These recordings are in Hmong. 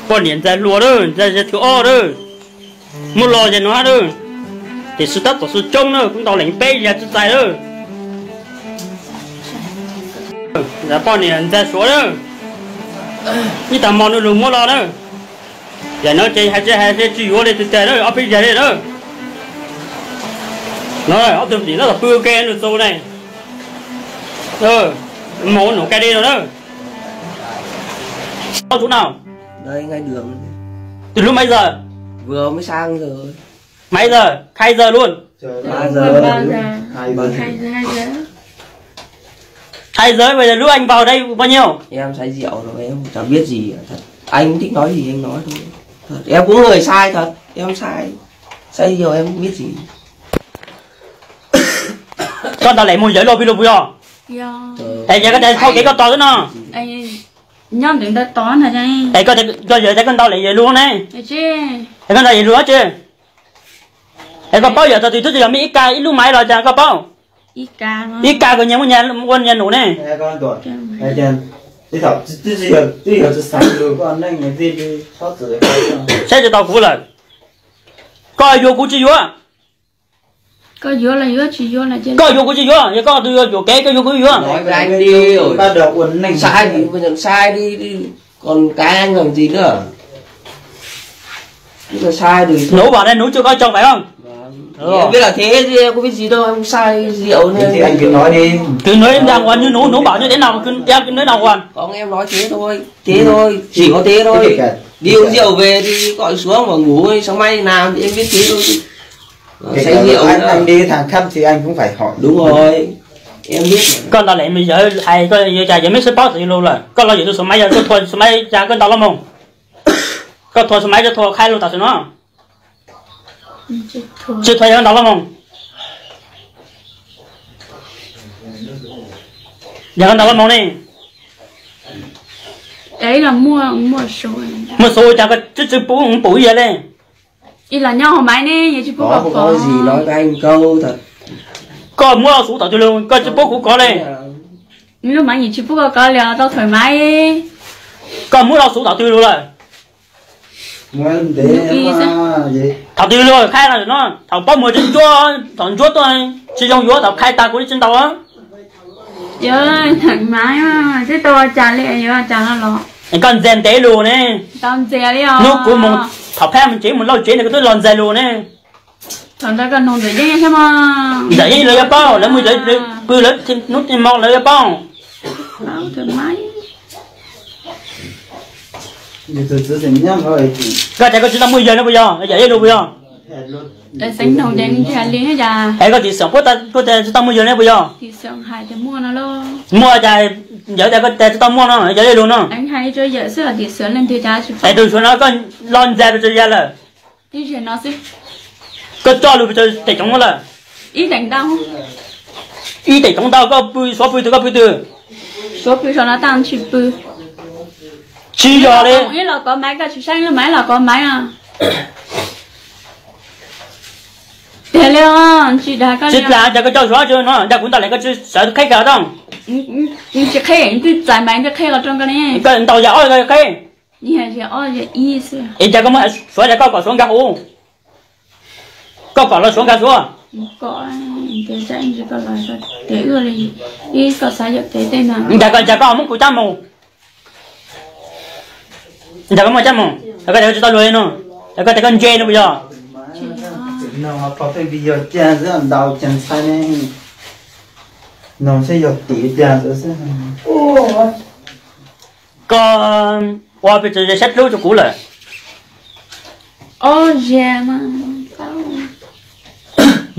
Poj niam ntxawg hluas lawm, ntxawg thib ob lawm, muab los yam no lawm, tiam sis tab tom xu coob na, kuv ntaus leej peb yam tsis txais lawm. Poj niam ntxawg suav lawm, ib tag hmo nws lug muab los na. Yam no ces hais tsis hais tsis yuav li twg tag lawm, ob peb yam li lawm. No ob tug tim no los pw ua ke nws txus ne, mus ua num kai li no na. Tau tus nào? Đây, ngay đường. Từ lúc mấy giờ? Vừa mới sang giờ. Mấy giờ? Hai giờ luôn. Ba giờ. Hai giờ. Hai giờ, vậy là lúc anh vào đây bao nhiêu? Em say rượu rồi, em chẳng biết gì thật. Anh thích nói gì anh nói thôi. Thật, em cũng người sai thật, em sai. Say rượu em không biết gì. Koj ntaus leem mus yawm luag pw luag pw os. Es yog koj tias thauj kev koj tos xwb no. Nyob ntawm ntawd tos na. Es koj tias koj yawm tias koj ntaus leem yawm luag ne. Es koj ntaus yawm luag tsi. Es koj paub yawm tau twg twb tsis yog me ib ka ib lub maiv los cas koj paub? Ib ka koj nyias muab ua nyias num ne. Saib tsis tau kuv lawm. Koj yuav kuv tsis yuav? Koj yuav kuv tsis yuav, yog koj tus yuav yuam kev koj yuav kuv yuav. Nub vam ne, nub tsuj koj tso nqaim os. Kwv nub dag uas nub, nub vam nub dev no, kwv nub dag uas Koj ntaus leem mus yawm hais koj yuav cas yawm mej sib paub txawv yawg lug lawm, koj los yawm tus xuv maiv yog koj thua xuv maiv cas koj ntaus los mus. Koj thua xuv maiv koj thua khaib lug tam sim no. Tsis thua yog koj ntaus los mus. Yog koj ntaus los mus ne. Muaj xuv cas koj tsi tsi pub pum ib yam le. Koj muab los xuv thaum twg lug koj tsi pub kuv kov le. Koj muab los xuv thaum twg lug lawm? Thaum twg lug khaib no, thaum pob muag tsi ntsuab, thaum ntsuab tuaj tsi zoo yuav, thaum khaib tag kuv tsi ntaus. Koj ntxias ntev lug ne. Hnub kuv mus thaum phab mus tsev mus lauj tsev ne kuv twb los ntxias lug ne. Ntawm yeej lawv yuav paub, lawv mus pw lawv hnub tij mo lawv yuav paub. Koj tias koj tsis tau muaj yawg ne puas yog? Yawm yeej lug puas yog? Es koj tim xeem puab tas koj tias tsis tau muaj yawg ne puas yog? Muaj cas yawm tias koj tias tsis tau muaj no, yawm yeej lug no. Es tus suav no koj los ntxias pes tsawg yav lawm? Koj coj lug pes tsawg teem tsoov lawm? Ib teem tsoov ntau koj pw, suav pw twg koj pw twg? Tsis yog li. Tsis plam cas koj coj suav tsi no, cas kuv ntaus leem koj tsis sawv qheb kag tau. Koj ntaus yam ob koj qheb. Es cas koj muab suav tias koj kom suav nkag huv? Koj kom los suav nkag suav. Cas koj, cas koj muab kuv cab mus? Cas koj muab cab mus? Koj tias koj tsis tau luag li no, koj tias koj ntse no puas yog? Koj ua pes tsawg zaus sab dlub rau kuv lawm?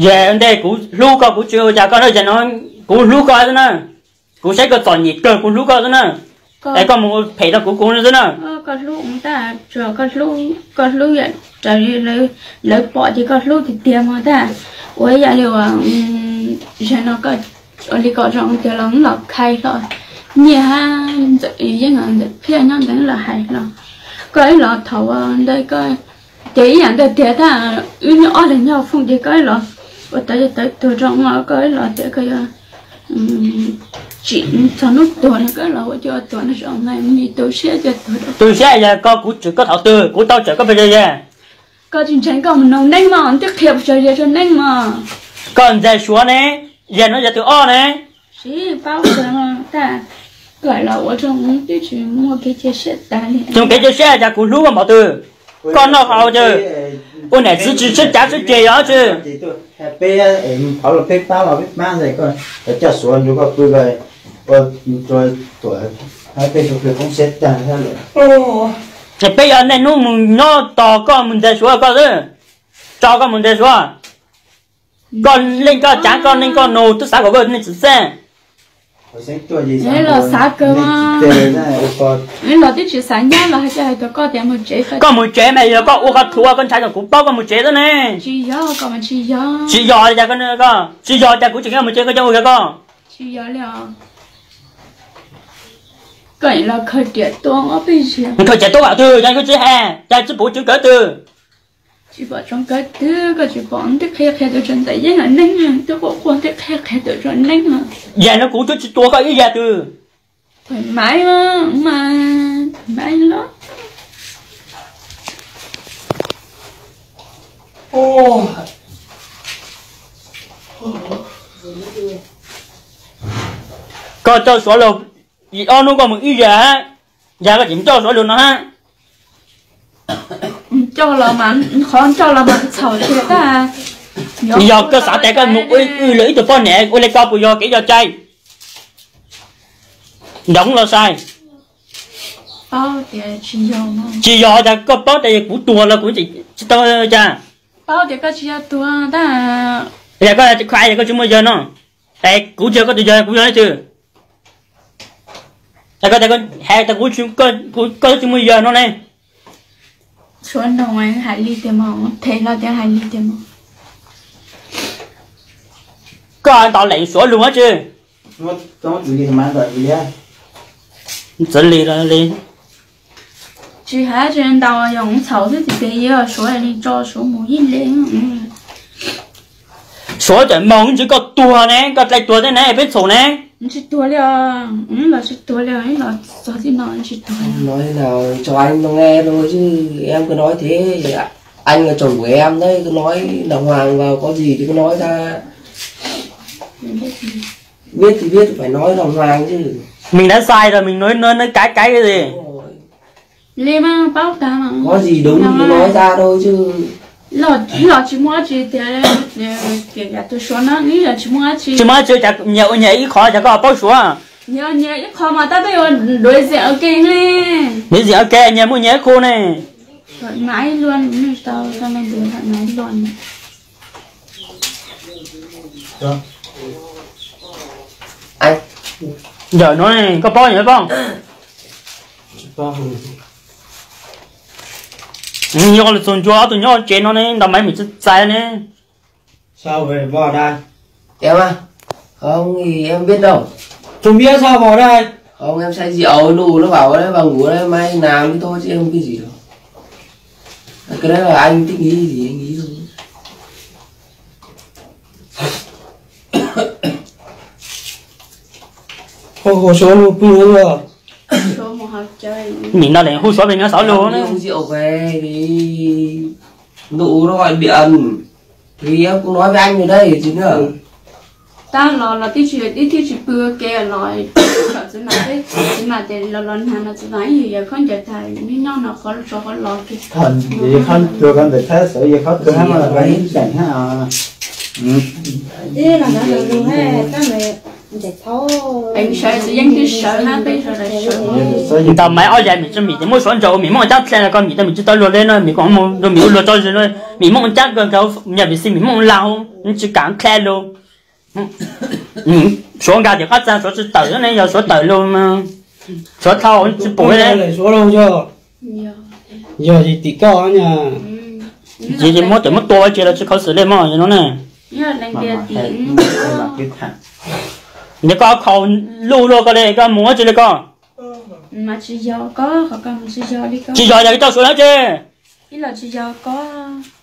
Zaum ntej kuv hlub koj kuv tsis ua cas koj na, zaum no kuv hlub koj xwb na. Kuv saib koj txom nyem kawg kuv hlub koj xwb na. Es koj mus phem rau kuv kuv xwb na. Koj hlub, koj hlub, lawv pom ces koj hlub tiag tiag mas tab ua ib yam li uas zaum no koj ua li kom zoo tiag los los khai hlo nyiaj hab Ntxawm Yeeb Ntxawm Phiaj nyob ntawd los hais hlo. Koj ib los thaum ntawd koj ces ib yam ntawd tiag tab wb nyob ob leeg nyob fooj ces koj ib los ua tawv tawv tuag rau ub koj ib los tias koj yuav Tsim txog hnub tuag no koj los ua cas tuag no zoo nqaij, tu siab cov tuag. Tu siab yog koj, kuv tsim koj thaum twg, kuv tau tsim koj pes tsawg yam? Koj tsis ntseeg koj mus noog Neeb mas, twb qhia pes tsawg yam rau Neeb mas. Koj ntxhais Suav ne, yam no yog tus ob ne. Sib paub kawg, koj los ua rau twb tsis muaj kev cia siab tas li. Tsis muaj kev cia siab cas kuv hlub koj npaum twg? Koj noj haus ces ua niam txiv tsis sib cav sib ceg yog tsi. Peb, peb pab los peb pab ntag, coj Suav nrug koj pw, ua rau Tuam peb tug pw poob siab tag lawm. Peb yog niaj hnub mus nyob tos koj mus ntxhais Suav koj xwb, tso koj mus ntxhais Suav. Koj leej koj cav, koj neej koj nug, twb xav kom koj neej txim txiaj. Los xav kawg, los twb tsis xav nyab los hais tias hais tias koj tias mus tsev, koj mus tsev mas yog koj ua koj thuam, koj ntshai kom kuv paub koj mus tsev xwb ne. Tsis yog, tsis yog li cas, koj tsis yog cas kuv tseem mus tsev, koj coj ua kiag koj. Tsis yog li os. Koj los khaws riam tua ob peb ziag. Khaws riam tua vam twg, yog koj tsis hais, yog tsis pum tswv kawv twg. Tsis pom tswv kawv twg, koj tsis pom twb qhia qhia tuaj rau ntawm Yeeb los Neeb, twb quaj quaj twb qhia qhia tuaj rau Neeb. Yam no kuv twb tsis tua koj ib yam twg. Maiv, Maiv los. Koj coj Suav los, ob hnub koj mus ib yam, yog koj tseem coj Suav los no hab. Coj los mas, qhov coj los mas txhaum tiag. Yog koj xav tias koj mus ua lawv ib tug poj niam ua li ko puas yog kev coj cai? Ncoov los sai. Tsis yog, cas koj paub tias kuv tuag los kuv tsis tau cas? Yog koj koj tsis muaj yawg no, es kuv tsis yog koj tus yawg, kuv yog leej twg? Koj tias kuv, koj tsis muaj yawg no ne. Suav noog hais li tiag mas, them los tias hais li tiag mas. Koj ntaus leem Suav lug tsi? Txawv li los li. Tsis hais tsis ntau, yog txhaum xwb ces yog Suav li tso Suav mus ib leeg. Suav cawm moog ntsis koj tuag ne, koj dlai tuag thiab ne, peb txhaum ne. Tsis tuag li, los tsis tuag li, los txog txij no tsis tuag li. Nói thế nào cho anh nó nghe thôi chứ em cứ nói thế, anh là chồng của em đấy, cứ nói đàng hoàng vào, có gì thì cứ nói ra. Biết thì biết, phải nói đàng hoàng chứ. Mình đã sai rồi, mình nói, nói, nói cái, cái cái gì? Li mas paub tag mas. Có gì đúng thì cứ nói ra thôi chứ. Los tsis muaj dab tsi tiag, tus Suav no los tsis muaj dab tsi. Tsis muaj dab tsi, cas nyias ua nyias ib qho, cas koj paub Suav? Nyias ib qho mas tab peb ua đối diện ok li. Đối diện ok, nyias muaj nyias ib khu ne. Maiv luaj, tau tau leej twg maiv luaj. Yawm no koj paub yawm paub? Yog lawv txug ncua ob tug nyob tsev no ne, ntaus maiv mim tsis txais ne. Sao về vò đây? Em à? Không thì em biết đâu. Không biết sao vào đây? Không, em say rượu, đủ nó bảo đấy, vào ngủ đấy, mai làm với tôi chứ em không biết gì đâu. Cái đấy là anh thích nghĩ gì anh nghĩ thôi. Hu Suav lug pw no. Mim no lawv hu Suav pem no xauv lug ne. Rượu về thì đủ nó gọi điện. Thì em cũng nói với anh rồi đấy chứ nữa. Tab los los twb tsis, twb tsis pw ua ke los, kom txiv mam, txiv mam tias los los nag no txiv mam ib yam yawg khaub ncaws tag nyob no qhov tso qhov los kiag. Yawg khaub tuag ko ntawm Thaib xauv yawg khaub tuag hab mas los ib daim hab. Sawv txiv yeej twb sawv hab peb sawv daws sawv. Ntaus maiv ob yam mim tsis mim ces muab Suav ntsaws ua mim mooj cab dlha los ko mim tau mim tsis tau luag li no mim kom mus rau mim ua luag tso zis no mim mooj cab kawg nkaus yam vim xij mim mooj lag tsis kam dlha lug. Suav nkag tim qab txag Suav tsis tawm ne, yog Suav tawm lug mas Suav thau tsis pum li. Yog tim koj, ces muab cawm muab tua tsis los tsis khuv xim li mog no ne. Yog koj khaus luj luaj koj li koj mus ua tsi li koj. Tsis yog yog koj coj Suav na tsi. Ib los tsis yog koj.